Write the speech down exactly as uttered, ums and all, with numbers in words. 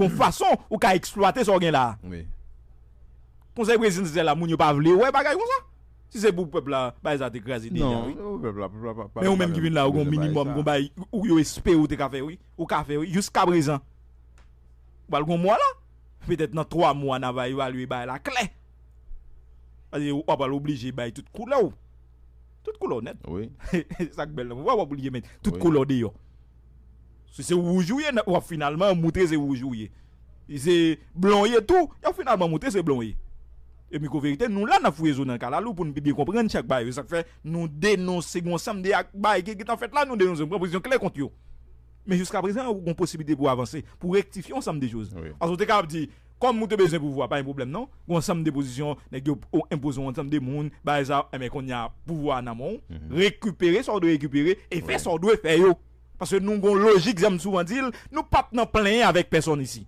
Gon fason ou ka eksplwate sa w gen la. Wi. Konsèy prezidansyèl la, moun yo pa vle wè bagay konsa. Si se pou pèp la, bagay sa te kraze deja, Non, wi. non, pèp la, pèp la pa- pa- Men ou pa- menm ki vin la, ou gon bezwen minimòm, bagay gon bagay ou yo espere ou te ka fè, wi. Ou ka fè, wi. Jiska prezan. Ou pral gon mwa la. Petèt nan twa mwa, n a va evalye bagay la klè. Paske w ap pral oblije bay tout koulè w. Tout koulè w nèt. Wi. Sa k bèl nan. W ap oblije met tout Wi. koulè w deyò. Si se wouj ou ye, w ap finalman moutre se wouj ou ye. Si se blon w ye tou, y ap finalman moutre se blon w ye. E Miko Verite, nou la n ap fouye zo nan kalalou pou n pi byen konprann chak bagay. Se sa k fè nou denonse yon ansanm de ak bagay ki gentan fèt la, nou denonse, nou pran pozisyon klè kont yo. Men jiska prezan, ou gon posiblite pou avanse, pou rektifye yon ansanm de choz. Wi. Paske ou te kapab di, kòm ou te bezwen pouvwa, pa gen pwoblèm non. Gon ansanm de pozisyon, nèg yo o- enpoze yon ansanm de moun, bagay sa, enben kounye a pouvwa a nan men w, rekipere sa w dwe rekipere, e fè Wi. sa w dwe fè yo. Paske nou gon lojik, jan m souvan di l, nou p ap nan plenyen avèk pèsonn isi.